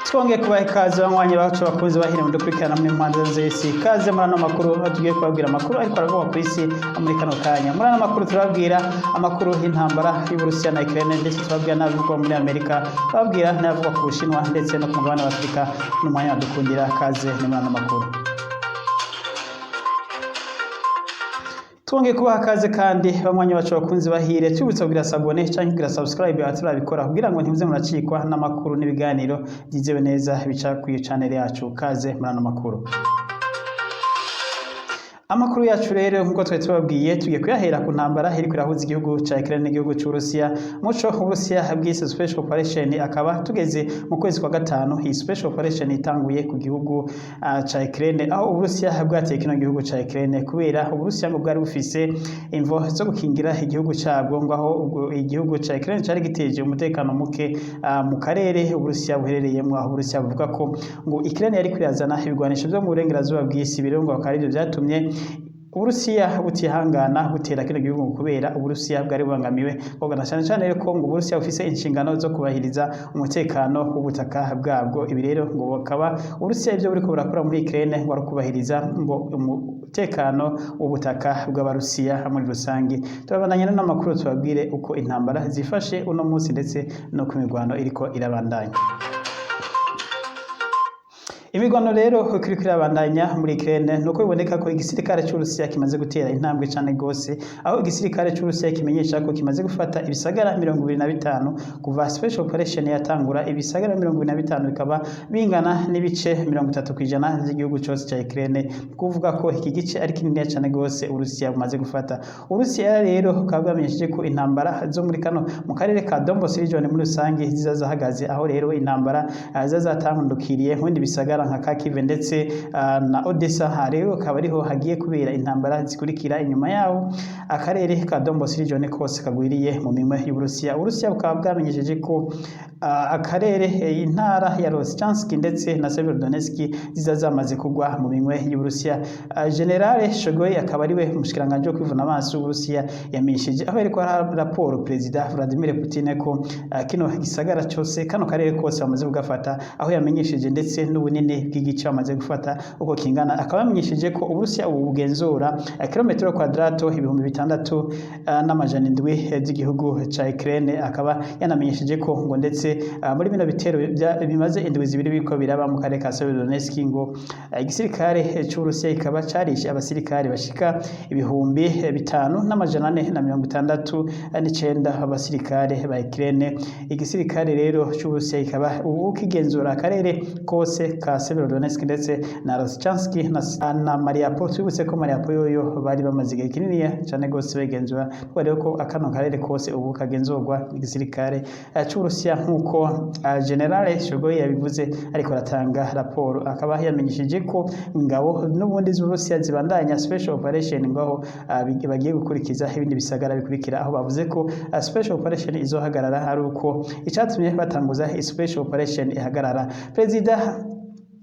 Twongeye kubaha ikaze, banywanyi bacu, bakunzi bahire mudukurikirana muri mpande z'isi. Ikaze muri ano makuru aho tugiye kubabwira amakuru ariko aravugwa ku isi muri kano kanya. Muri ano makuru turababwira amakuru y'intambara y'Uburusiya na Ukraine, ndetse turababwira n'avugwa muri Amerika, turababwira n'avugwa ku Bushinwa ndetse no ku mugabane wa Afurika. N'umwanya wadukundira, kaze ni muri ano makuru. Twongeye kubaha kaze kandi, banywanyi bacu, bakunzi bahire, tubibutsa kugira s'abonner canke kugira subscribe abatarabikora, kugira ngo ntimuze muracikwa n'amakuru n'ibiganiro byizewe neza bica kuri channel yacu. Kaze muri ano makuru. Amakuru yacu rero, nk'uko twari tubabwiye, tugiye kuyahera ku ntambara iriko irahuza igihugu ca Ukraine n'igihugu c'Uburusiya, muco Uburusiya bwise special operation. Akaba tugeze mu kwezi kwa gatanu iyi special operation itanguye ku gihugu ca Ukraine, aho Uburusiya bwateye kino gihugu ca Ukraine kubera Uburusiya ngo bwari bufise imvo zo gukingira igihugu cabwo, ngo aho igihugu ca Ukraine cari giteje umutekano muke mu karere Uburusiya buherereyemwo, aho Uburusiya buvuga ko ngo Ukraine yariko irazana ibigwanisho vyo mu burengerazuba bw'isi. Rero ngo akaba arivyo vyatumye Uburusiya butihangana, butera kino gihugu, kubera Uburusiya bwari bubangamiwe na cyane cyane ko ngo Uburusiya bufise inshingano zo kubahiriza umutekano w'ubutaka bwabwo. Ibi rero ngo bukaba Uburusiya ibyo buriko burakora muri Ukraine ngo ari ukubahiriza ngo umutekano w'ubutaka bw'Abarusiya muri rusange. Turabandanya n'amakuru, tubabwire uko intambara zifashe uno munsi ndetse no ku mirwano iriko irabandanya. Imirwano rero uko iriko irabandanya muri Ukraine, nuko biboneka ko igisirikare c'Uburusiya kimaze gutera intambwe cane gose, aho igisirikare c'Uburusiya kimenyesha ko kimaze gufata ibisagara 25 kuva special operation yatangura. Ibisagara 25 bikaba bingana n'ibice 30% vy'igihugu cose ca Ukraine, kuvuga ko iki gice ari kininiya cane gose Uburusiya bumaze gufata. Uburusiya rero bukaba bwamenyesheje ko intambara zo muri kano mu karere ka Donbas region muri rusange ziza zahagaze, aho rero intambara ziza zatandukiriye mu bindi bisagara nka Kharkiv ndetse na Odessa. Aha rero akaba ariho hagiye kubera intambara zikurikira inyuma yaho akarere ka Donbas region kose kagwiriye mu minwe y'Uburusiya. Uburusiya bukaba bwamenyesheje ko akarere intara ya Lysychansk ndetse na Severodonetsk ziza zamaze kugwa mu minwe y'Uburusiya. General Shoigu akaba ariwe umushikiranganji wo kwivuna amaso w'Uburusiya, yamenyesheje aho yariko araha raporo Perezida Vladimir Putin ko kino gisagara cyose, kano karere kose bamaze kugafata, aho yamenyesheje ndetse n'ubunini bw'igice bamaze gufata uko kingana. Akaba yamenyesheje ko Uburusiya ubu bugenzura kilometero kwadrato 6700 z'igihugu ca Ukraine. Akaba yanamenyesheje ko ngo ndetse muri bino bitero bimaze indwi 2 biriko biraba mu karere ka Severodonetsk, ngo igisirikare c'Uburusiya kikaba carishe abasirikare bashika 5469 b'abasirikare ba Ukraine. Igisirikare rero c'Uburusiya kikaba ubu kigenzura akarere kose ka Severodonetsk ndetse na Lysychansk na Mariupol. Twibutse ko Mariupol yoyo bari bamaze igihe kininiya cane gose bagenzura, kubera ko akano karere kose ubu kagenzurwa n'igisirikare c'Uburusiya, nk'uko General Shoigu yabivuze ariko aratanga raporo. Akaba yamenyesheje ko ingabo n'ubundi z'Uburusiya zibandanya special operation, ngaho bagiye gukurikiza ibindi bisagara bikurikira, aho bavuze ko special operation izohagarara ari uko icatumye batanguza special operation ihagarara. Perezida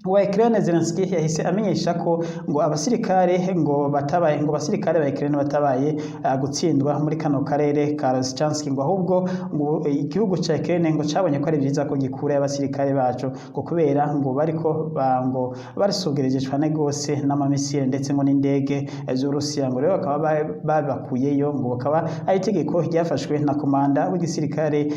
wa Ukraine Zelensky yahise amenyesha ko ngo abasirikare ngo batabaye, ngo abasirikare ba Ukraine batabaye gutsindwa muri kano karere ka Lysychansk, ngo ahubwo ngo igihugu ca Ukraine ngo cabonye ko ari vyiza ko gikura abasirikare baco, ngo kubera ngo bariko ngo barisugereje cane gose n'amamisile ndetse ngo n'indege z'Urusiya, ngo rero bakaba babakuyeyo, ngo bakaba ari itegeko ryafashwe na komanda w'igisirikare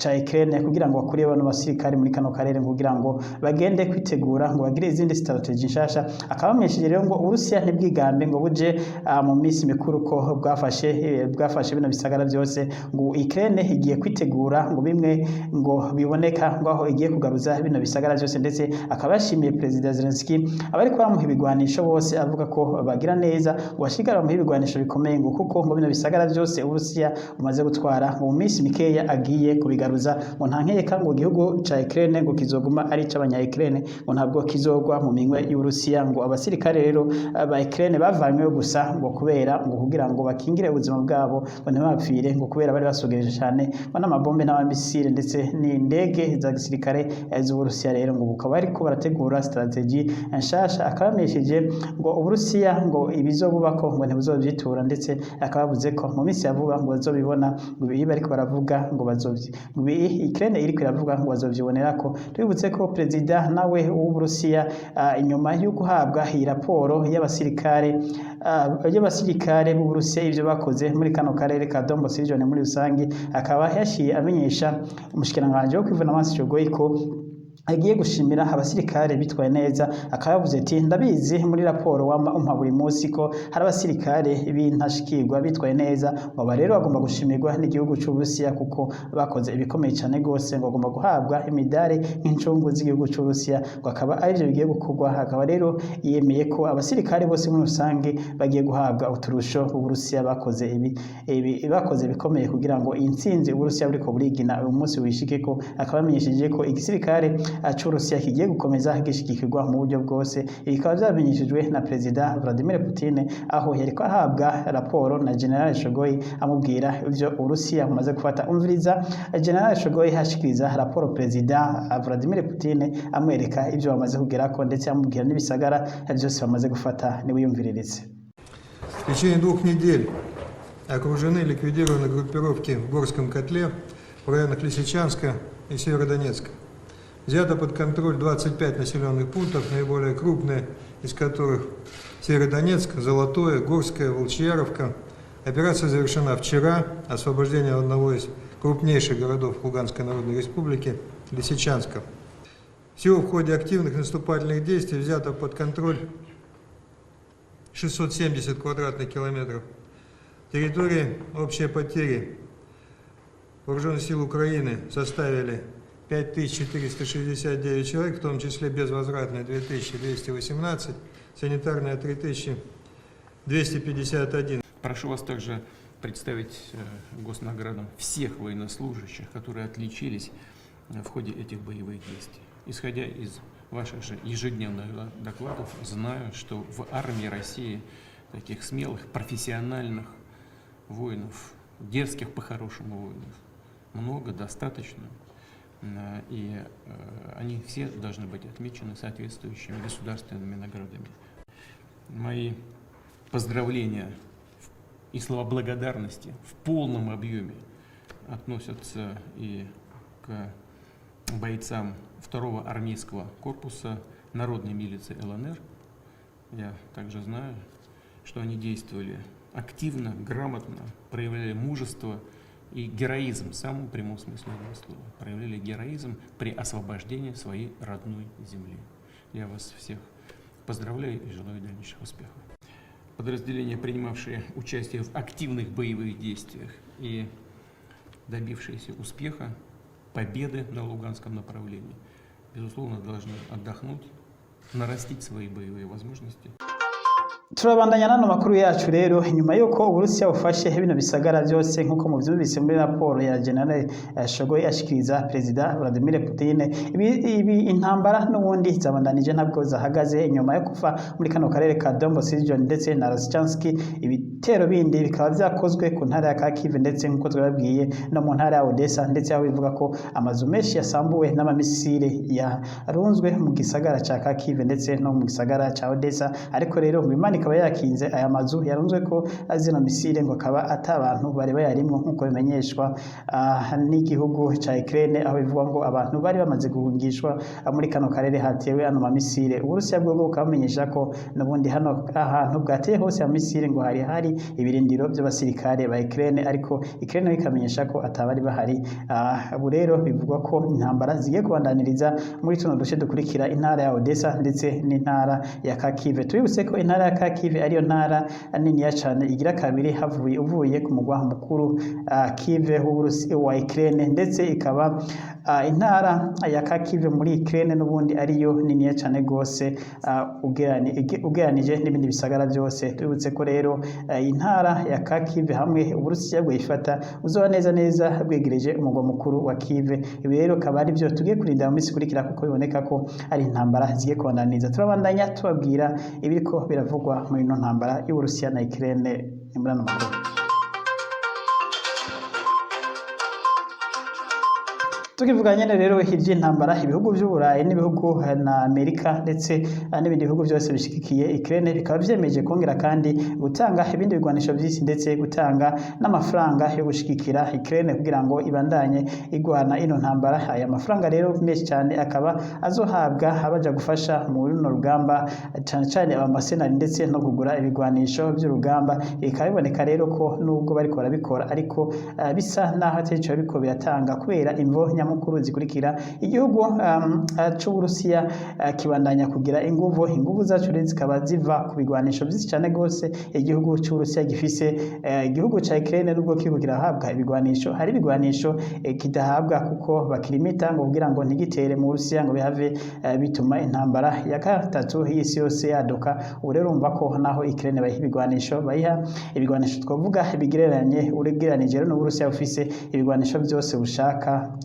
ca Ukraine kugira ngo bakure bano basirikare muri kano karere, kugira ngo bagende kwitegura ngo bagire izindi strategy nshasha. Akaba bamenyesheje rero ngo Uburusiya ntibwigambe ngo buje mu minsi mikuru ko bwafashe bino bisagara byose, ngo Ukraine igiye kwitegura ngo bimwe ngo biboneka ngo aho igiye kugaruza bino bisagara byose. Ndetse akaba yashimiye Perezida Zelensky, abariko baramuha ibigwanisho bose, avuga ko bagira neza, ngo bashigara bamuha ibigwanisho bikomeye, ngo kuko ngo bino bisagara byose Uburusiya bumaze gutwara ngo mu minsi mikeya agiye kubigaruza, ngo nta nkeka ngo igihugu ca Ukraine ngo kizoguma ari ic'abanya Ukraine. ngo ntabwo kizogwa mu minwe y'Uburusiya. Ngo abasirikare rero ba Ukraine bavanyweyo gusa ngo kubera ngo kugira ngo bakingire ubuzima bwabo, ngo ntibapfire, ngo kubera bari basugereje cyane ngo n'amabombe n'amamisile ndetse n'indege za gisirikare z'Uburusiya. Rero ngo bukaba bariko barategura stratégie nshasha. Akaba yamenyesheje ngo Uburusiya ngo ibizobubako ngo ntibuzovyitura, ndetse akaba yavuze ko mu minsi ya vuba ngo bazobibona, ngo ibi bariko baravuga ngo bazovyi, ngo ibi Ukraine iriko iravuga ngo bazovyibonerako. Twibutse ko perezida nawe w'Uburusiya, inyuma yo guhabwa iyi raporo y'abasirikare b'Uburusiya, ivyo bakoze muri kano karere ka Donbas region muri rusange, akaba yaciye amenyesha umushikiranganji wo kwivuna amaso Shoigu ko agiye gushimira abasirikare bitwaye neza. Akaba yavuze ati: "Ndabizi muri raporo wama umpa buri munsi ko hari abasirikare b'intashikirwa bitwaye neza, ngo aba rero bagomba gushimirwa n'igihugu c'Uburusiya kuko bakoze ibikomeye cyane gose, ngo bagomba guhabwa imidari nk'incungu z'igihugu c'Uburusiya", ngo akaba arivyo bigiye gukorwa. Akaba rero yemeye ko abasirikare bose muri rusange bagiye guhabwa uturusho b'Uburusiya bakoze ibi bakoze bikomeye kugira ngo intsinzi Uburusiya buriko burigina uyu munsi wishikeko. Akaba yamenyesheje ko igisirikare c'Uburusiya kigiye gukomeza gishigikirwa mu buryo bwose. Ibi bikaba vyamenyeshejwe na Perezida Vladimir Putin, aho yariko ahabwa raporo na General Shoigu, amubwira ivyo Uburusiya bumaze gufata. Umviriza General Shoigu ashikiriza raporo Perezida Vladimir Putin, amwereka ivyo bamaze kugerako, ndetse amubwira n'ibisagara vyose bamaze gufata. Niwiyumviririze. В течение 2 недель окружены и ликвидированы группировки в Горском котле, в районах Лисичанска и Северодонецка. Взято под контроль 25 населенных пунктов, наиболее крупные из которых Северодонецк, Золотое, Горское, Волчьяровка. Операция завершена вчера освобождением одного из крупнейших городов Луганской Народной Республики – Лисичанска. Всего в ходе активных наступательных действий взято под контроль 670 квадратных километров территории. Общие потери Вооруженных сил Украины составили 5469 человек, в том числе безвозвратные 2218, санитарные 3251. Прошу вас также представить госнаградам всех военнослужащих, которые отличились в ходе этих боевых действий. Исходя из ваших же ежедневных докладов, знаю, что в армии России таких смелых, профессиональных воинов, дерзких по-хорошему воинов, много, достаточно. И они все должны быть отмечены соответствующими государственными наградами. Мои поздравления и слова благодарности в полном объеме относятся и к бойцам второго армейского корпуса народной милиции ЛНР. Я также знаю, что они действовали активно, грамотно, проявляли мужество и героизм в самом прямом смысле этого слова. Проявляли героизм при освобождении своей родной земли. Я вас всех поздравляю и желаю дальнейших успехов. Подразделения, принимавшие участие в активных боевых действиях и добившиеся успеха, победы на Луганском направлении, безусловно, должны отдохнуть, нарастить свои боевые возможности. Turabandanya n'ano makuru yacu. Rero inyuma y'uko Uburusiya bufashe bino bisagara byose, nk'uko muvyumvise muri raporo ya General Shoigu ashikiriza Perezida Vladimir Putin, ibi intambara n'ubundi zabandanije, ntabwo zahagaze. Inyuma yo kuva muri kano karere ka Donbas region ndetse na Lysychansk, ibitero bindi bikaba vyakozwe ku ntara ya Kharkiv, ndetse nk'uko twababwiye no mu ntara ya Odessa, ndetse aho bivuga ko amazu menshi yasambuwe n'amamisile yarunzwe mu gisagara ca Kharkiv ndetse no mu gisagara ca Odessa. Ariko rero ngo Imana ikaba yakinze aya mazu yarunzwe ko zino misile, ngo akaba ata bantu bari bayarimwo, nk'uko bimenyeshwa n'igihugu ca Ukraine, aho bivugwa ngo abantu bari bamaze guhungishwa muri kano karere hatewe ano mamisile. Uburusiya bwo bukaba bumenyesha ko n'ubundi hano ahantu bwateye hose ya misile ngo hari ibirindiro by'abasirikare ba Ukraine, ariko Ukraine nayo ikamenyesha ko atabari bahari. Ubu rero bivugwa ko intambara zigiye kubandaniriza muri tuno duce dukurikira: intara ya Odessa ndetse n'intara ya Kharkiv. Tubibutse ko intara ya Kharkiv ariyo ntara niniya cane igira kabiri havuye uvuye ku mugwa mukuru Kiev w'Uburusi wa Ukraine, ndetse ikaba intara ya Kharkiv muri Ukraine n'ubundi ariyo niniya cane gose ugereranije n'ibindi bisagara byose. Tubibutse ko rero intara ya Kharkiv hamwe Uburusiya bwayifata uzoba neza neza bwegereje umugwa mukuru wa Kiev. Ibi rero akaba ari byo tugiye kurinda mu minsi ikurikira, kuko biboneka ko ari intambara zigiye kubandaniza. Turabandanya tubabwira ibiriko biravugwa muri ino ntambara y'Uburusiya na Ukraine. Ni muri ano makuru. Tukivuga nyene rero ivy'intambara, ibihugu vy'Uburayi n'ibihugu na Amerika ndetse n'ibindi bihugu byose bishigikiye Ukraine bikaba vyemeje kongera kandi gutanga ibindi bigwanisho vy'isi, ndetse gutanga n'amafaranga yo gushigikira Ukraine kugira ngo ibandanye igwana ino ntambara. Aya mafaranga rero menshi cyane akaba azohabwa abaja gufasha muri runo rugamba, cane cane abamasenari, ndetse no kugura ibigwanisho vy'urugamba. Bikaba biboneka rero ko nubwo bariko barabikora, ariko bisa naho atarico biriko biratanga, kubera imvo nyamukuru zikurikira: igihugu c'Uburusiya kibandanya kugira inguvu. Inguvu zacu rero zikaba ziva ku bigwanisho vyinshi cane gose igihugu c'Uburusiya gifise. Igihugu ca Ukraine, nubwo kiriko kirahabwa ibigwanisho, hari ibigwanisho kidahabwa kuko bakirimita ngo kugira ngo ntigitere mu Burusiya, ngo bihave bituma intambara ya gatatu y'isi yose yaduka. Ubu rero urumva ko naho Ukraine bayiha ibigwanisho, bayiha ibigwanisho twavuga bigereranye, ugereranije rero n'Uburusiya bufise ibigwanisho byose bushaka,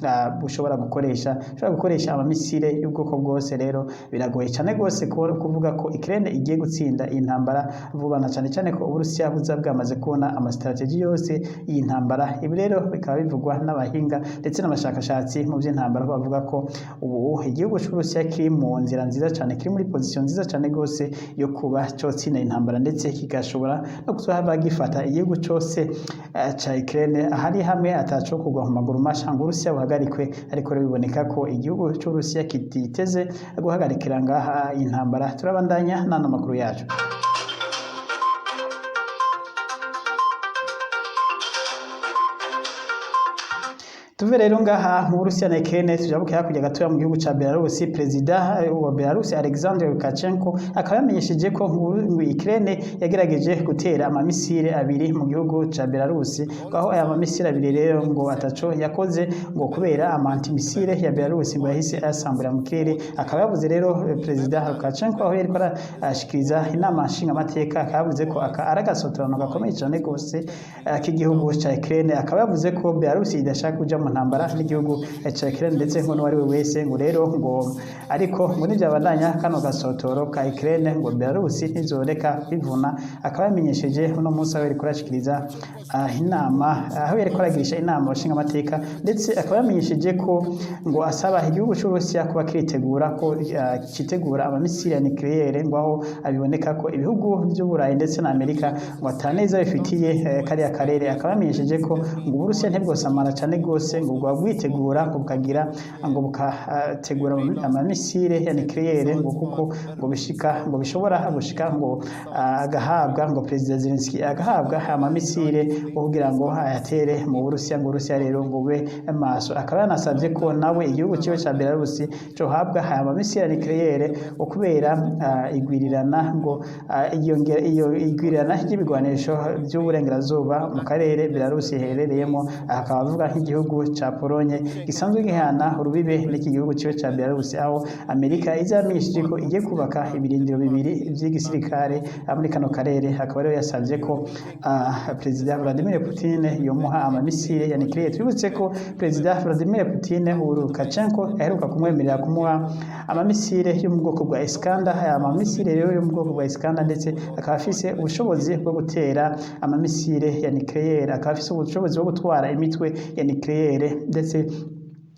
bushobora gukoresha, ushobora gukoresha amamisire y'ubwoko bwose. Rero biragoye cyane rwose kuvuga ko Ukraine igiye gutsinda iyi ntambara vuba, na cyane cyane ko Uburusiya buza bwamaze kubona amastrategy yose y'iyi ntambara. Ibi rero bikaba bivugwa n'abahinga ndetse n'abashakashatsi mu by'intambara, aho bavuga ko ubu igihugu cy'Uburusiya kiri mu nzira nziza cyane, kiri muri position nziza cyane rwose yo kuba cyotsinda intambara, ndetse kigashobora no kuzohava gifata igihugu cyose ca Ukraine ahari hamwe ataco kugwa mu maguru masha ngo Uburusiya buhagarikwe. Ariko rero biboneka ko igihugu cy'Uburusiya kititeze guhagarikira ngaha intambara. Turabandanya n'ano makuru yacu. Tuve rero ngaha mu Burusiya na Ukraine, tujabuke hakurya gatoya mu gihugu ca Belarus. Perezida wa Belarus Alexander Lukashenko akaba yamenyesheje ko ngo Ukraine yagerageje gutera amamisire abiri mu gihugu ca Belarus, aho aya mamisire abiri rero ngo ataco yakoze, ngo kubera ama antimisile ya Belarus ngo yahise ayasambura mu kirere. Akaba yavuze rero Perezida Lukashenko aho yariko arashikiriza inama nshingamateka, akaba yavuze ko aka ari agasotorano gakomeye cane gose k'igihugu ca Ukraine. Akaba yavuze ko Belarus idashaka kuja mu ntambara n'igihugu ca Ukraine, ndetse ngo n'uwari we wese, ngo rero ngo ariko ngo nivyabandanya kano gasotoro ka Ukraine, ngo Belarus ntizoreka kwivuna. Akaba yamenyesheje uno munsi aho yariko arashikiriza inama, aho yariko aragirisha inama abashingamateka, ndetse akaba yamenyesheje ko ngo asaba igihugu c'Uburusiya kuba kiritegura, ko citegura amamisiri ya nucleaire, ngo aho abiboneka ko ibihugu vy'Uburayi ndetse na Amerika ngo ataneza bifitiye kariya karere. Akaba yamenyesheje ko ngo Uburusiya ntibwosamara cane gose, ngo bwa bwitegura, ngo bukagira ngo bukategura amamisire ya nucleaire, ngo kuko ngo bishika, ngo bishobora gushika ngo agahabwa, ngo Perezida Zelensky agahabwa amamisire ngo kugira ngo ayatere mu Burusiya, ngo Uburusiya rero ngo bube maso. Akaba yanasabye ko nawe igihugu ciwe ca Belarus cohabwa aya mamisire ya nucleaire, ngo kubera igwirirana, ngo iyo igwirirana ry'ibigwanisho by'uburengerazuba mu karere Belarus iherereyemo. Akaba avuga nk'igihugu ca Polonye gisanzwe gihana urubibe n'iki gihugu ciwe ca Belarus, aho Amerika izamenyesheje ko igiye kubaka ibirindiro bibiri vy'igisirikare muri kano karere. Akaba rero yasavye ko Perezida Vladimir Putin yomuha amamisire ya nucleaire. Twibutse ko Perezida Vladimir Putin, Lukashenko aheruka kumwemerera kumuha amamisire yo mu bwoko bwa Iskander. Aya mamisire rero yo mu bwoko bwa Iskander, ndetse akaba afise ubushobozi bwo gutera amamisire ya nucleaire, akaba afise ubushobozi bwo gutwara imitwe ya nucleaire, ndetse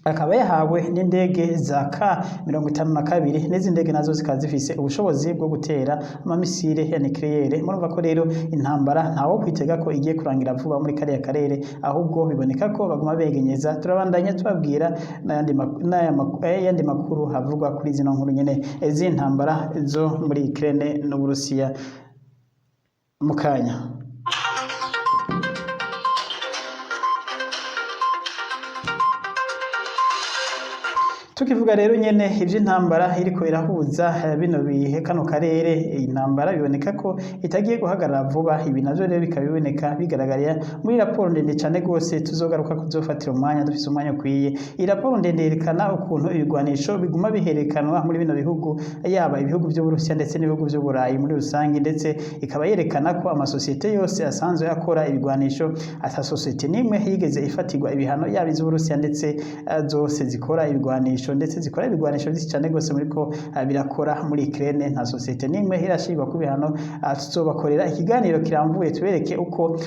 akaba yahawe n'indege za K52, n'izi ndege nazo zikaba zifise ubushobozi bwo gutera amamisire ya nucleaire. Murumva ko rero intambara ntawo kwitega ko igiye kurangira vuba muri kariya karere, ahubwo biboneka ko baguma begenyeza. Turabandanya tubabwira n'ayandi makuru havugwa kuri zino nkuru nyene z'intambara zo muri Ukraine n'Uburusiya mu kanya. Tukivuga rero nyene ivy'intambara iriko irahuza bino bihe kano karere, intambara biboneka ko itagiye guhagarara vuba. Ibi navyo rero bikaba biboneka bigaragarira muri raporo ndende cane gose tuzogaruka kuzofatira umwanya dufise umwanya ukwiye. Iyi raporo ndende yerekana ukuntu ibigwanisho biguma biherekanwa muri bino bihugu, yaba ibihugu vy'Uburusiya ndetse n'ibihugu vy'Uburayi muri rusange, ndetse ikaba yerekana ko amasosiyete yose asanzwe akora ibigwanisho ata sosiyete n'imwe yigeze ifatirwa ibihano, yaba iz'Uburusiya ndetse zose zikora ibigwanisho, ndetse zikora ibigwanisho vyinshi cane gose muriko birakora muri Ukraine, nta sosiyete n'imwe irashirwa ku bihano. Tuzobakorera ikiganiro kirambuye tubereke uko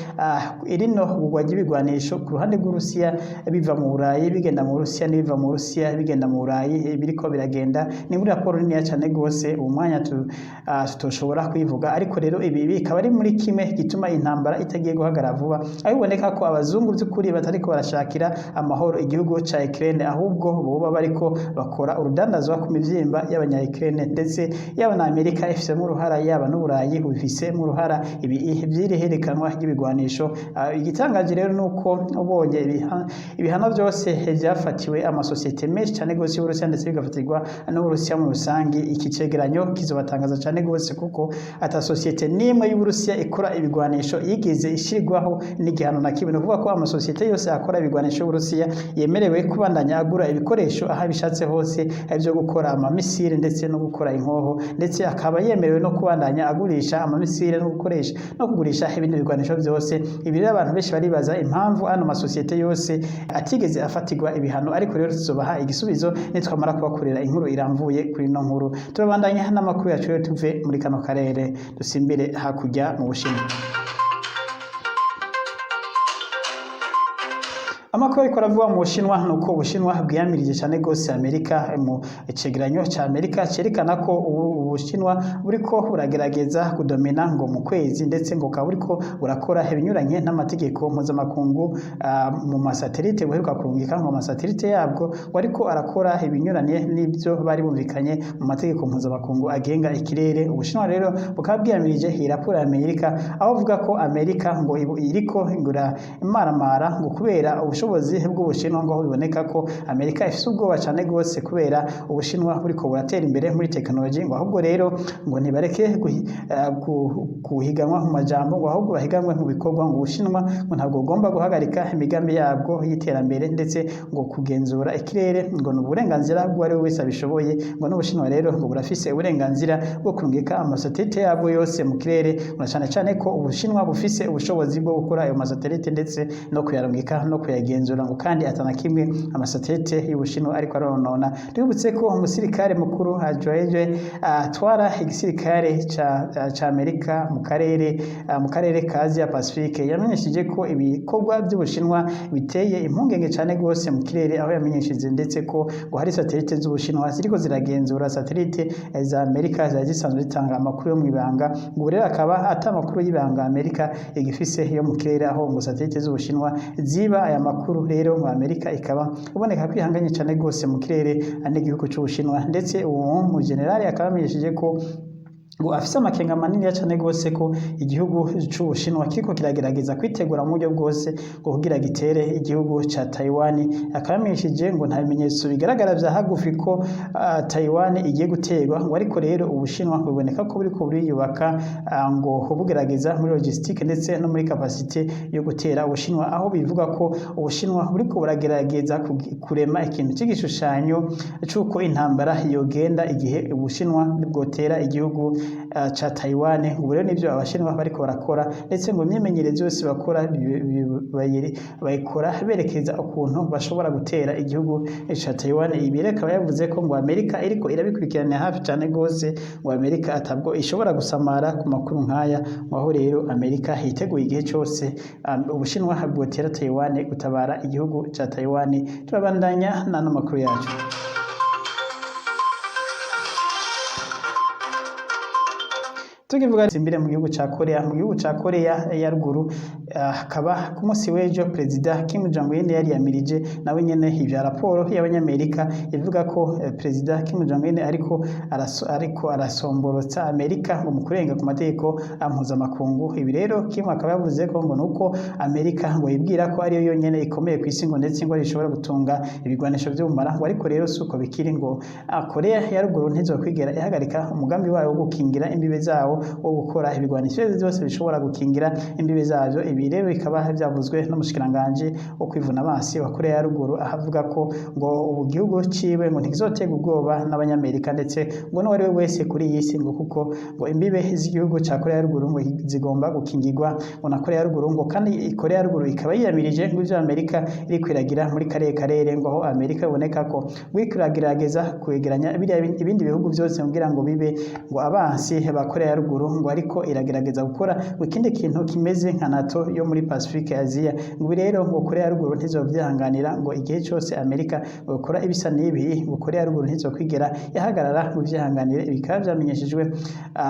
rino gugwa ry'ibigwanisho ku ruhande rw'Uburusiya biva mu Burayi bigenda mu Burusiya n'ibiva mu Burusiya bigenda mu Burayi biriko biragenda. Ni muri raporo niniya cane gose, uwo mwanya tutoshobora kuyivuga, ariko rero ibi bikaba ari muri kimwe gituma intambara itagiye guhagarara vuba, aho biboneka ko abazungu by'ukuri batariko barashakira amahoro igihugu ca Ukraine, ahubwo boba bariko bakora urudandazwa ku mivyimba y'abanya Ukraine, ndetse yaba na Amerika ifisemo uruhara, yaba n'Uburayi bubifisemo uruhara ibi vy'iri herekanwa ry'ibigwanisho. Igitangaje rero nuko ubonye ibihano vyose vyafatiwe amasosiyete menshi cane gose y'Uburusiya, ndetse bigafatirwa n'Uburusiya muri rusangi, iki cegeranyo kizobatangaza cane gose, kuko ata sosiyete n'imwe y'Uburusiya ikora ibigwanisho yigeze ishirwaho n'igihano na kimwe. Ni ukuvuga ko amasosiyete yose akora ibigwanisho y'Uburusiya yemerewe kubandanya agura ibikoresho aho abishatse hose, ibyo gukora amamisire ndetse no gukora inkoho, ndetse akaba yemerewe no kubandanya agurisha amamisire no gukoresha no kugurisha ibindi bigwanisho byose. Ibi rero abantu benshi baribaza impamvu ano masosiyete yose atigeze afatirwa ibihano, ariko rero tuzobaha igisubizo nitwamara kubakorera inkuru iramvuye kuri ino nkuru. Turabandanya n'amakuru yacu rero, tuve muri kano karere dusimbire hakurya mu Bushinwa. Amakuru ariko aravugwa mu Bushinwa ni uko Ubushinwa bwiyamirije cyane gose Amerika mu cegeranyo ca Amerika cerekana ko Ubushinwa buriko buragerageza kudomina ngo mu kwezi, ndetse ngo bukaba buriko burakora ibinyuranye n'amategeko mpuzamakungu mu masatelite buheruka kurungika, ngo amasatelite yabwo ngo ariko arakora ibinyuranye n'ibyo bari bumvikanye mu mategeko mpuzamakungu agenga ikirere. Ubushinwa rero bukaba bwiyamirije iyi raporo ya Amerika, aho buvuga ko Amerika ngo iriko ingura imaramara ngo kubera ubushobozi bw'Ubushinwa, ngo biboneka ko Amerika ifise ubwoba cane gose kubera Ubushinwa buriko buratera imbere muri tekinoloji, ngo ahubwo rero ngo ntibareke guhiganwa mu majambo, ngo ahubwo bahiganwe mu bikorwa, ngo Ubushinwa ngo ntabwo bugomba guhagarika imigambi yabwo y'iterambere, ndetse ngo kugenzura ikirere ngo ni uburenganzira bw'uwari we wese abishoboye, ngo n'Ubushinwa rero ngo burafise uburenganzira bwo kurungika amasatelite yabwo yose mu kirere, ngo na cane cane ko Ubushinwa bufise ubushobozi bwo gukora ayo masatelite ndetse no kuyarungika no kuyagenzura, ngo kandi atana kimwe amasatelite y'Ubushinwa ariko aronona. Twibutse ko umusirikare mukuru ajejwe atwara igisirikare ca Amerika mu karere ka Asia Pacifique yamenyesheje ko ibikorwa by'Ubushinwa biteye impungenge cane gose mu kirere, aho yamenyesheje ndetse ko ngo hari satelite z'Ubushinwa ziriko ziragenzura satelite za Amerika zari zisanzwe zitanga amakuru yo mw'ibanga, ngo rero akaba ata makuru y'ibanga Amerika igifise yo mu kirere, aho ngo satelite z'Ubushinwa ziba aya makuru. Rero mu Amerika ikaba uboneka ko ihanganye cane gose mu kirere n'igihugu c'Ubushinwa, ndetse uwo mu generali akaba yamenyesheje ko ngo afise amakenga manini cane gose ko igihugu c'Ubushinwa kiriko kiragerageza kwitegura mu buryo bwose ngo kugira gitere igihugu ca Taiwan. Akaba yamenyesheje ngo nta bimenyetso bigaragara vya hagufi ko Taiwan igiye guterwa, ngo ariko rero Ubushinwa buboneka ko buriko buriyubaka, ngo bugerageza muri logistique ndetse no muri capacité yo gutera Ubushinwa, aho bivuga ko Ubushinwa buriko buragerageza kurema ikintu c'igishushanyo c'uko intambara yogenda igihe Ubushinwa bwotera igihugu ca Taiwan. Ubu rero nivyo Abashinwa bariko barakora, ndetse ngo imyimenyerezo yose bakora bayikora berekeza ukuntu bashobora gutera igihugu ca Taiwan. Ibi rero akaba yavuze ko ngo Amerika iriko irabikurikiranira hafi cane gose, ngo Amerika atabwo ishobora gusamara ku makuru nk'aya, ngo aho rero Amerika yiteguye igihe cose Ubushinwa bwotera Taiwan gutabara igihugu ca Taiwan. Turabandanya n'ano makuru yacu. Tukivuga imbere mu gihugu ca Korea, mu gihugu ca Korea ya ruguru Akaba ku munsi w'ejo Perezida Kim Jong Un yari yamirije nawe nyene ivya raporo y'Abanyamerika ivuga ko Perezida Kim Jong Un ariko arasomborotsa Amerika ngo mu kurenga ku mategeko mpuzamakungu. Ibi rero Kim akaba yavuze ko ngo nuko Amerika ngo yibwira ko ariyo yonyene ikomeye ku isi, ngo ndetse ngo ishobora gutunga ibigwanisho vy'ubumara, ngo ariko rero suko bikiri, ngo Korea ya Ruguru ntizokwigera ihagarika umugambi wayo wo gukingira imbibe zawo, wo gukora ibigwanisho vyose bishobora gukingira imbibe zavyo. Ibi rero bikaba vyavuzwe n'umushikiranganji wo kwivuna amazi wa Korea ya Ruguru, aho avuga ko ngo ubu gihugu ciwe ngo ntikizoterwa ubwoba n'Abanyamerika ndetse ngo n'uwari we wese kuri iyi si, ngo kuko ngo imbibe z'igihugu ca Korea ya Ruguru ngo zigomba gukingirwa ngo na Korea ya Ruguru. Ngo kandi Korea ya Ruguru ikaba yiyamirije ngo ivyo Amerika iri kwiragira muri kariya karere, ngo aho Amerika iboneka ko ngo iriko iragerageza kwegeranya biriya ibindi bihugu vyose kugira ngo bibe ngo abansi ba Korea ya Ruguru, ngo ariko iragerageza gukora ngo ikindi kintu kimeze nka NATO yo muri Pacifique Asia. Ngo ibi rero ngo Korea ya Ruguru ntizovyihanganira, ngo igihe cose Amerika ngo ikora ibisa n'ibi, ngo Korea ya Ruguru ntizokwigera ihagarara ngo ivyihanganire. Ibi bikaba vyamenyeshejwe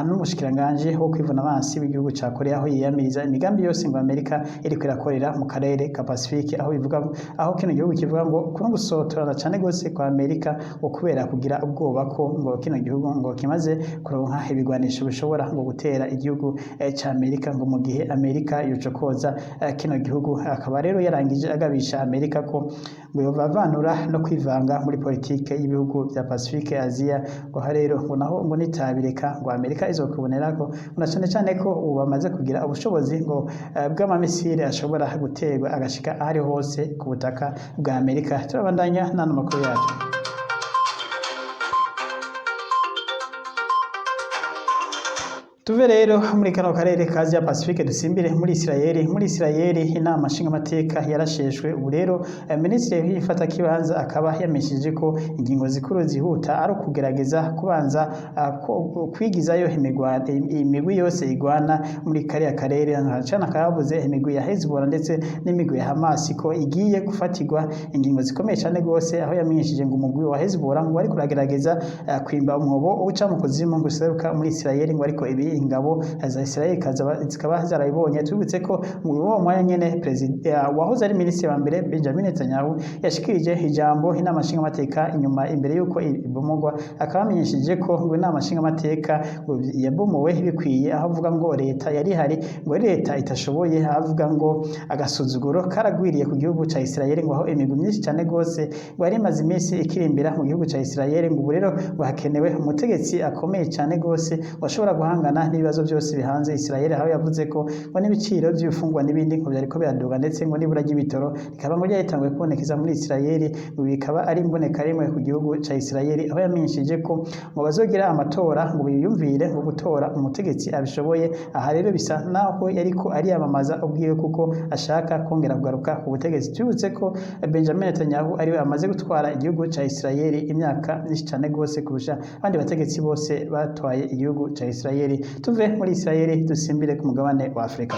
n'umushikiranganji wo kwivuna abansi w'igihugu ca Korea, aho yiyamiriza imigambi yose ngo Amerika iriko irakorera mu karere ka Pacifique, aho bivuga, aho kino gihugu kivuga ngo kuno gusotorana cane gose kwa Amerika ngo kubera kugira ubwoba ko ngo kino gihugu ngo kimaze kuronka ibigwanisho bishobora ngo gutera igihugu ca Amerika, ngo mu gihe Amerika yocokoza kino gihugu. Akaba rero yarangije agabisha Amerika ko ngo yovavanura no kwivanga muri politike y'ibihugu vya Pacifique Asia, ngo aha rero ngo naho ngo nitabireka ngo Amerika izokubonerako, ngo na cane cane ko ubu bamaze kugira ubushobozi ngo bw'amamisire ashobora guterwa agashika ahari hose ku butaka bwa Amerika. Turabandanya n'ano makuru yacu. Tuve rero muri kano karere ka Asia Pacifique, dusimbire muri Israeli. Muri Israeli inama nshingamateka yarasheshwe. Ubu rero minisitiri w'ifatakibanza akaba yamenyesheje ko ingingo zikuru zihuta ari ukugerageza kubanza kwigizayo imigwi yose igwana muri kariya karere. Cana akaba yavuze imigwi ya Hezbollah ndetse n'imigwi ya Hamas ko igiye gufatirwa ingingo zikomeye cane gose, aho yamenyesheje ngo umugwi wa Hezbollah ngo ariko uragerageza kwimba umwobo uca mu kuzimu ngo useruka muri Israeli, ngo ariko ibi ingabo za Israel zikaba zarabibonye. Tubibutse ko muri uwo mwanya nyene perezida wahoze ari minisitiri wa mbere Benjamin Netanyahu yashikirije ijambo inama nshingamateka inyuma imbere y'uko ibomogwa, akaba yamenyesheje ko ngo inama nshingamateka ngo yabomowe bikwiye, aho avuga ngo leta yari ihari ngo ari leta itashoboye, aho avuga ngo agasuzuguro karagwiriye ku gihugu ca Israel, ngo aho imigwi myinshi cane gose ngo yari imaze iminsi ikirimbira mu gihugu ca Israel, ngo ubu rero ngo hakenewe umutegetsi akomeye cane gose washobora guhangana n'ibibazo byose bihanze Israel, aho yavuze ko ngo n'ibiciro by'ibifungwa n'ibindi ngo byariko biraduga, ndetse ngo n'ibura ry'ibitoro rikaba ngo ryatanguye kubonekeza muri Israel, ngo bikaba ari imboneka rimwe ku gihugu ca Israel, aho yamenyesheje ko ngo bazogira amatora ngo biyumvire ngo gutora umutegetsi abishoboye. Aha rero bisa naho yariko ariyamamaza ubwiwe kuko ashaka kongera kugaruka ku butegetsi. Tubibutse ko Benjamin Netanyahu ariwe amaze gutwara igihugu ca Israel imyaka myinshi cane gose kurusha abandi bategetsi bose batwaye igihugu ca Israel. Tuve muri Israel dusimbire ku mugabane wa Afrika.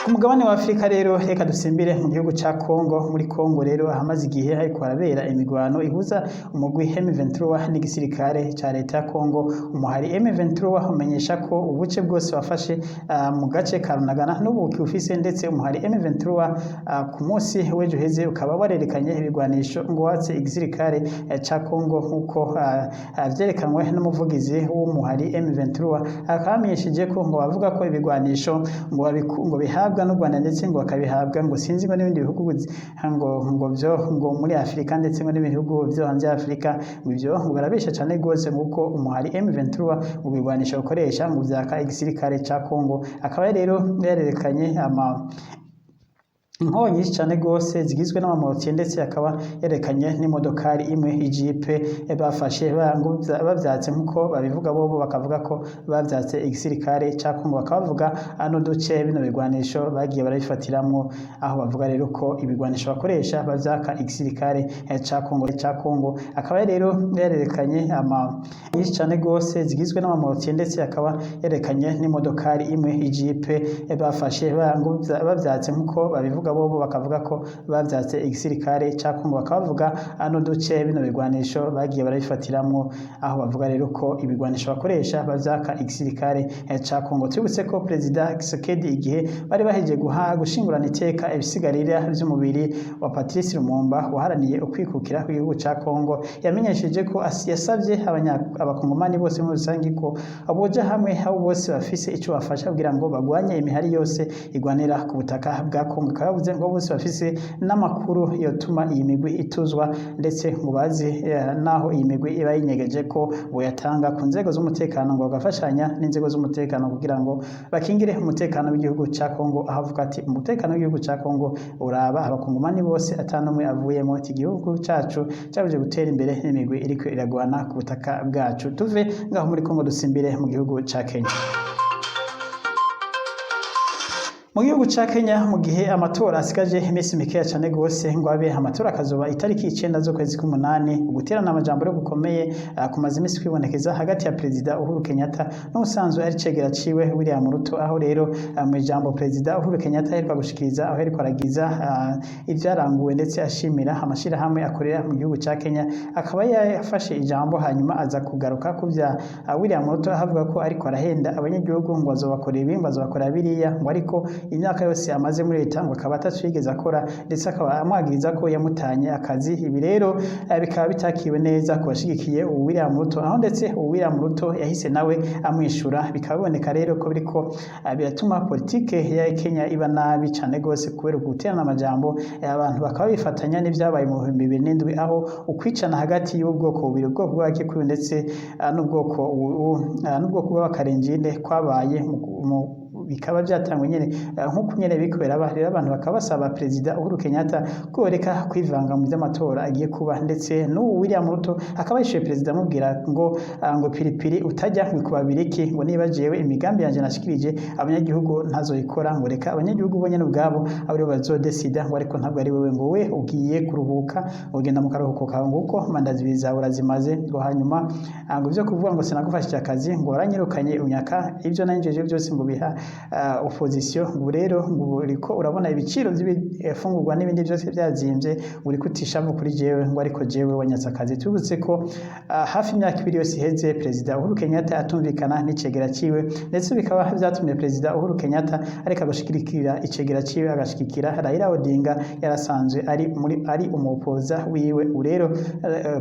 Ku mugabane wa Afrika rero reka dusimbire mu gihugu ca Congo. Muri Congo rero ahamaze igihe hariko harabera imigwano ihuza umugwi M23 n'igisirikare ca leta ya Congo. Umuhari M23 umenyesha ko ubuce bwose wafashe mu gace ka Runagana n'ubu kiwufise, ndetse umuhari M23 ku munsi w'ejo heze ukaba warerekanye ibigwanisho ngo watse igisirikare ca Congo, nkuko vyerekanwe n'umuvugizi w'umuhari M23. Akaba yamenyesheje ko ngo bavuga ko ibigwanisho ngo ngo bihabwa n'u Rwanda, ndetse ngo bakabihabwa ngo sinzi ngo n'ibindi bihugu ngo byo ngo muri Afrika, ndetse ngo n'ibindi bihugu byo hanze ya Afrika, ngo ivyo ngo barabesha cane gose, nguko umuhari M23 ngo bigwanisha ukoresha ngo vyaka igisirikare ca Congo. Akaba rero yarerekanye ama inkongi nyinshi cane gose zigizwe n'amamotye, ndetse akaba yerekanye n'imodokari imwe ijipe bafashe bavyatse, nkuko babivuga bobo bakavuga ko bavyatse igisirikare ca Congo, bakabavuga n'uduce bino bigwanisho bagiye barabifatiramwo, aho bavuga rero ko ibigwanisho bakoresha bavyaka igisirikare ca Congo. Akaba rero yarerekanye ama nyinshi cane gose zigizwe n'amamotye, ndetse akaba yerekanye n'imodokari imwe ijipe bafashe bavyatse, nkuko babivuga. Mugabo bo bakavuga ko bavyatse igisirikare ca Kongo, bakabavuga n'uduce bino bigwanisho bagiye barabifatiramwo, aho bavuga rero ko ibigwanisho bakoresha bavyaka igisirikare ca Kongo. Twibutse ko Perezida Tshisekedi, igihe bari bahejeje guha gushingurana iteka ibisigarira vy'umubiri wa Patrice Lumumba waharaniye ukwikukira kw'igihugu ca Kongo, yamenyesheje ko yasavye abakongomani bose muri rusange ko boja hamwe, abo bose bafise ico bafasha, kugira ngo bagwanye imihari yose igwanira ku butaka bwa Kongo. Akaba yavuze ngo bose bafise n'amakuru yotuma iyi migwi ituzwa, ndetse ngo bazi naho iyi migwi iba yinyegeje, ko boyatanga ku nzego z'umutekano, ngo bagafashanya n'inzego z'umutekano kugira ngo bakingire umutekano w'igihugu ca Kongo, aho avuga ati umutekano w'igihugu ca Kongo uraba abakongomani bose atanumwe avuyemo, iki gihugu cacu cabuje gutera imbere n'imigwi iriko iragwana ku butaka bwacu. Tuve ngaho muri Kongo, dusimbire mu gihugu ca Kenya. Mu gihugu ca Kenya, mu gihe amatora asigaje iminsi mikeya cane gose ngo abe, amatora akazoba itariki 9 z'ukwezi k'umunani, uguterana amajambo rero gukomeye kumaze iminsi kwibonekeza hagati ya Perezida Uhuru Kenyatta n'ubusanzwe ari cegera ciwe William Ruto, aho rero mu ijambo Perezida Uhuru Kenyatta aheruka gushikiriza, aho yariko aragiza ivyaranguwe ndetse ashimira amashirahamwe akorera mu gihugu ca Kenya, akaba yafashe ijambo hanyuma aza kugaruka ku vya William Ruto, avuga ko ariko arahenda abanyagihugu, ngo azobakorera ibi, ngo azobakorera biriya, ngo ariko imyaka yose amaze muri leta ngo akaba ataco yigeze akora, ndetse akaba amwagiriza ko yamutanye akazi. Ibi rero bikaba bitakiwe neza ku bashigikiye ubu William Ruto, aho ndetse ubu William Ruto yahise nawe amwishura. Bikaba biboneka rero ko biriko biratuma politike ya Kenya iba nabi cane gose kubera guterana amajambo, abantu bakaba bifatanya n'ivyabaye mu 2007, aho ukwicana hagati y'ubwoko bubiri, ubwoko bw'Abakikuyu ndetse n'ubwoko bw'Abakarenjine kwabaye bikaba byatangwe nyene nk'uko nyene biriko biraba. Rero abantu bakaba basaba Perezida Uhuru Kenyatta ko yoreka kwivanga mu vy'amatora agiye kuba, ndetse n'ubu William Ruto akaba yishuye perezida amubwira ngo piripiri utajya ngo ikubabira iki, ngo niba jewe imigambi yanje nashikirije abanyagihugu ntazoyikora, ngo reka abanyagihugu bo nyene ubwabo aribo bazodesida, ngo ariko ntabwo ari wewe, ngo we ugiye kuruhuka, ugenda mu karuhuko kawe, ngo uko manda zibiri zawe urazimaze, ngo hanyuma ngo ivyo kuvuga ngo sinagufashije akazi, ngo waranyirukanye unyaka ibyo nanjeje byose, ngo biha opposition, ngo rero ngo uriko urabona ibiciro by'ibifungurwa n'ibindi byose byazimvye, uriko utishavu kuri jewe, ngo ariko jewe wanyatse akazi. Tubutse ko hafi imyaka 2 yose iheze Perezida Uhuru Kenyatta atumvikana n'icegera ciwe, ndetse bikaba vyatumye Perezida Uhuru Kenyatta areka gushigikira icegera ciwe, agashigikira Raila Odinga yarasanzwe ari muri ari umupoza wiwe. Ubu rero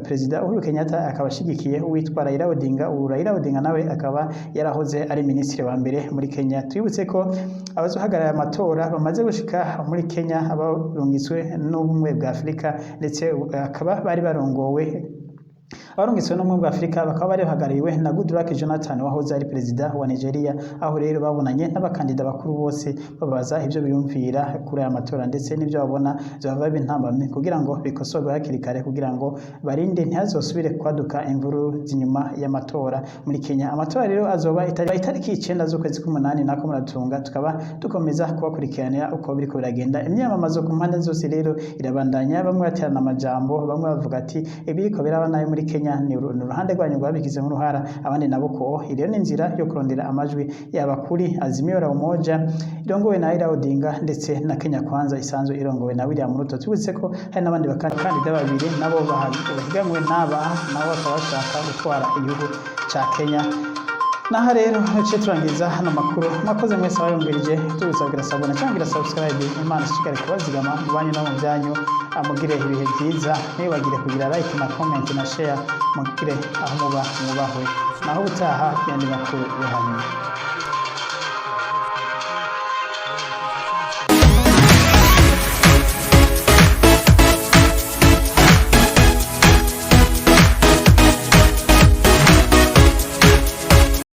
Perezida Uhuru Kenyatta akaba ashigikiye uwitwa Raila Odinga. Ubu Raila Odinga nawe akaba yarahoze ari minisitiri wa mbere muri Kenya. Twibutse ko abazohagarara amatora bamaze gushika muri Kenya, abarungitswe n'Ubumwe bwa Afurika, ndetse akaba bari barongowe, abarungitswe n'Ubumwe bwa Afurika bakaba bari bahagarariwe na Goodluck Jonathan wahoze ari perezida wa Nigeria, aho rero babonanye n'abakandida bakuru bose, babaza ibyo biyumvira kuri aya matora ndetse n'ibyo babona byaba bintambamye, kugira ngo bikosorwe hakiri kare, kugira ngo barinde ntihazosubire kwaduka imvururu z'inyuma y'amatora muri Kenya. Amatora rero azoba itariki 9 z'ukwezi k'umunani, nako muratunga, tukaba dukomeza kubakurikiranira uko biriko biragenda. Imyamamazo ku mpande zose rero irabandanya, bamwe baterana amajambo, bamwe bavuga ati ibiriko biraba nabi muri Kenya ni uruhande rwanyu rwabigizemo uruhara, abandi nabo ko iyo ni inzira yo kurondera amajwi, yaba kuri Azimio la Umoja irongowe na Raila Odinga ndetse na Kenya Kwanza isanzwe irongowe na William Ruto. Tubutse ko hari n'abandi bakandida babiri nabo bahiganwe n'aba, nabo bakaba bashaka gutwara igihugu ca Kenya. Naha rero duce turangiza hano makuru. Mwakoze mwese abayumvirije, tubisabwira s'abonner cyangwa subscribe. Imana ishishikare kubazigama mu banyu no mu byanyu, amugire ibihe byiza, ntibagire kugira like na comment na share, mugire aho muba mwubahwe. Naho ubutaha, yandi makuru yo hanyuma.